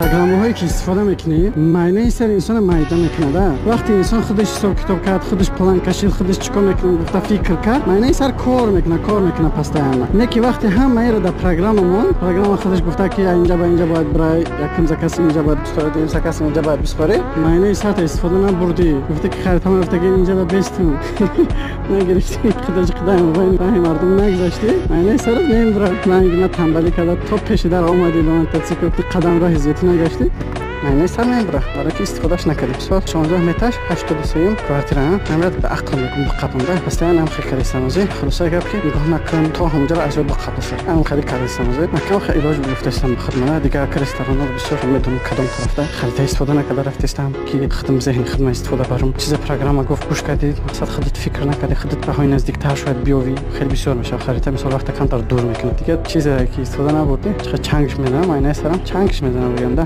Программаҳое ки истифода мекунӣ, майнаи сари инсона майда мекунад. Вақте инсон худаш ҳисоб китоб кард, худаш план кашид, худаш чӣ кор мекунад гуфта фикр кард, майнаи сар кор мекунад, кор мекунад постоянно. Не ки вақте ҳамаеро дар программа мон, программа худаш гуфта, ки инҷа ба инҷа бояд бирай, якум заказ инҷа бояд бисупорӣ, дуюм заказ инҷа бояд бисупорӣ, майнаи сарта истифода набурдӣ. Гуфта ки харитама гуфта ки инҷа ба бестум нагирифтӣ, худаш қидай мобайни мардум нагузаштӣ, майнаи сарат мембурад. Ман тамбалӣ карда то пеши дар омадӣ, ба мотоцикл қадам роҳи зиёдӣ нагаштӣ, майнаи сар мебура, барои ки истифодаш накардем. Сол 16 метр, 83-юм квартира. Намрад ба ақл мекун, биқапам да, постоянно ам хел кардистам. Ози хулоса гап, ки нигоҳ накун, то ҳамҷаро аз ёд биқапаша, ам хели кардистам. Ози накам хел илоҷ гирифтастам ба худ. Мана дигар ресторанҳо бисёр медонам кадом тарафда. Харита истифода накарда рафтистам, ки худам зеҳни худма истифода барам. Чизе программа гуфт, гӯш кардӣ, мақсад худат фикр накардӣ, худат роҳҳои наздиктар шояд биёвӣ. Хеле бисёр мешавад, харита мисол вақта камтар дур мекунад. Дигар чизе ки истифода набурдӣ, чиқа чангш мезанам, майнаи сарам чангш мезанам, бигам да.